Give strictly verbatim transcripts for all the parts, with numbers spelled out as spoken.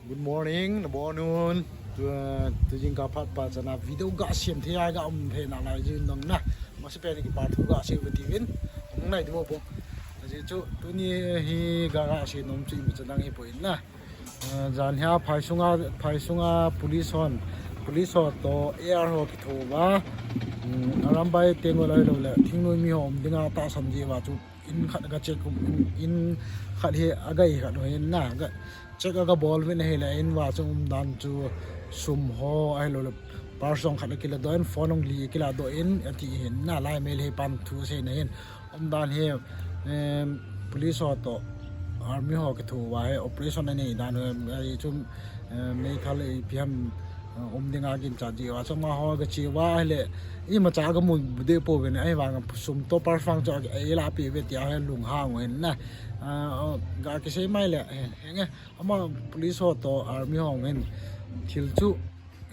Good morning, nabonun. Tu, tu jingkah phat pachatna video gasem thei a ga um thei nalai jin dong na. Masa pen kipa thu gasei uve tivin. Hung nai diu po. Ajeh chu tuni hi ga, gasei nom chu imacha dang hipoi na. Eh, jan hia phai sunga, phai sunga police hon, police ho toh A R ho kitho uva. Hmm, Arambai Tenggol ahilou le thingnoi mi ho um dinga tahsan jeh uva chu in khat aga check um, in, in khat hi aga i khat ho hin na, aga check aga bol uvin ahile in uva chu umdan chu sum ho ahilou le purse jong khat akila doh in, phone jong li akila doh in ati hin na, lai Meitei pan thu aseina hin. Umdan hi, em, police ho toh army ho kitho uva hi operation anei dan hi, ahi chu, em, meithal ipi ham, eh, um dinga ginchat jeh uva chu amaho gache uva ahile imacha aga mu deh pouvin, ahivang sum toh purse vang chu aga, eilahpeh uve tia hi lunghang u hin na. Ah, oh, ga kisei mai le, eh, henge, ama police ho toh army ho hin thil chu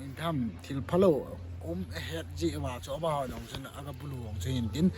ipi ham, thil phalou um ahet jeh uva chu amaho jong chun aga bulu jong chu hin tin,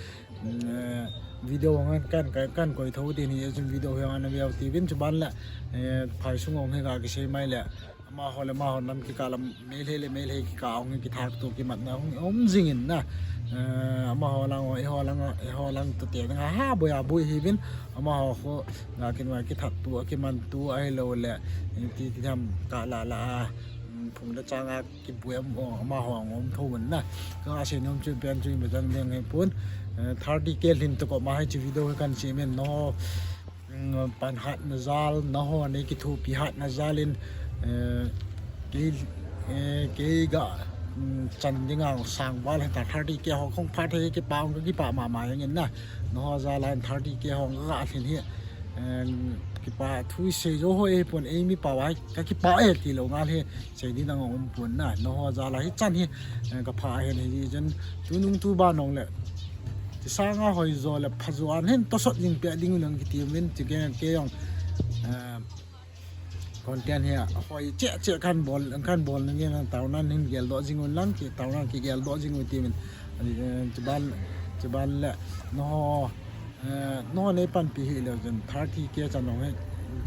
mm, eh, video hung kan, kan, kan koi tho ding hi, chun video hi ana veu tivin, chuban le, eh, phai sung jong hi ga kisei mai le, amaho le amaho nam kikah lam, Meitei le Meitei kikah jong hi kithah to kimatna hung um jing in na. Eh, amaho lang, eiho lang, eiho lang toh te ding a ha boi a boi hiuvin, amaho kho ga kin va kithat to, akiman to ahilou le, eh, ti, ti ham kah la la a, mm, phung le chang a kibui um, oh, amaho ang um tho un na. Ka sei nom chu pen chu imacha dang hipon. Eh, thirty K lhin toh koma hiche video hi kan sem in, nangho, mm, pan hatna jal, nangho nei kithopi hatna jal in, eh, kei, eh, kei ga, mm, chan dinga sang val hita thirty K ho khong phat hi kipa, ka kipa mama jeng in na. Nangho jal a thirty K ho ga lhin hi. Eh, kipa thu isei jou ho ahipon, eimi pao a ka kipa e tilou ngal hi. Sei ding dang um pon na, nangho jal a hichan hi, eh, ka pha ahin, hijeh chun tunung tuban jong le, ti sanga hoijo le phajo a hin tosot jing peh ding un lang kiti uvin, ti kei, kei jong, eh, content hi hoi cheh cheh kan bol, kan bol na ngen, taona hin geldoh jing un lang, ki taona kigeldoh jing un ti uvin, eh, chuban, chuban le, nangho, Eh, nangho nei panpi hilou chun thirty K chan jong hi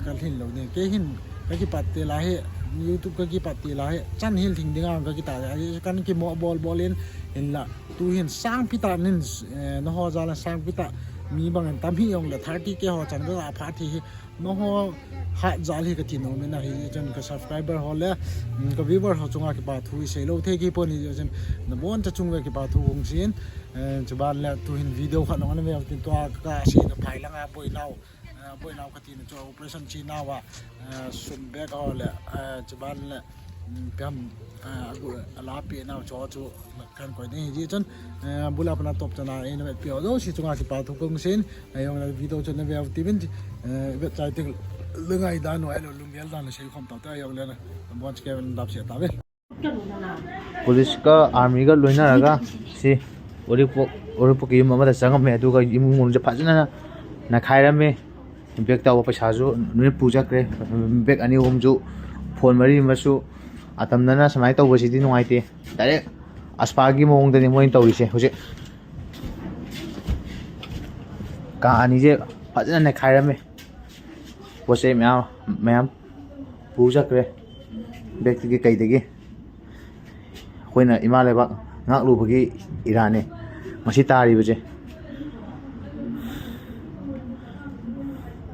ka lhin lou ding. Kei hin ka kipat til a hi, YouTube ka kipat til a hi, chan hi lhing ding a ka kitah a, kan kimo bol bol in, hinla tu hin sangpi tah nin, eh, nangho jal a sangpi tah mi bang in tam hih jong le thirty K ho chan ka pha thei hi, nangho hat jal hi ka ti nom in ahi, chun ka subscriber ho le, mm, ka viewer ho chunga kipa thu isei lou thei kipon, hijeh chun nabon cha chung uva kipa thu kong sei in. Eh, chuban le tu hin video khat nong ana veu tin, tua ka seina phai langa boinau, eh, boinau kati na chu operation chenau a, eh, sum bag ho le, eh, chuban le, mm, ipi ham, eh, agu, alahpeh nau chu chu kan koi ding hijeh chun, eh, abul a pat a atop chan a eina vetpi ho jouse chunga kipa thu kong sei in, eh, jong le video chu na veu tivin, eh, vet chai teng le ngai dan u ahilou le lunggel dan u sei khom tau te, jong le nabon cha kei ven dap se tave. Police ka army ka loinaraga si Uripok, Uripok ki yum amada changamme, aduga imung mung chu phajana na, nakhai ramme. Bag tah uva paisa chu nui pu chakre. Bag ani ahum chu phone mari ma chu atamna na samai tauva si ti nungai te. Direct aspa ki mong tani moin tau ise. Hujeh ka ani je phajana nakhai ramme. Pose mayam, mayam pu chakre. Bag tagi kai tagi. ꯑꯩꯈꯣꯏꯅ ꯏꯃꯥ ꯂꯩꯕꯥꯛ ꯉꯥꯛꯂꯨꯕꯒꯤ ꯏꯔꯥꯅꯤ ꯉꯁꯤ ꯇꯥꯔꯤꯕꯁꯦ꯫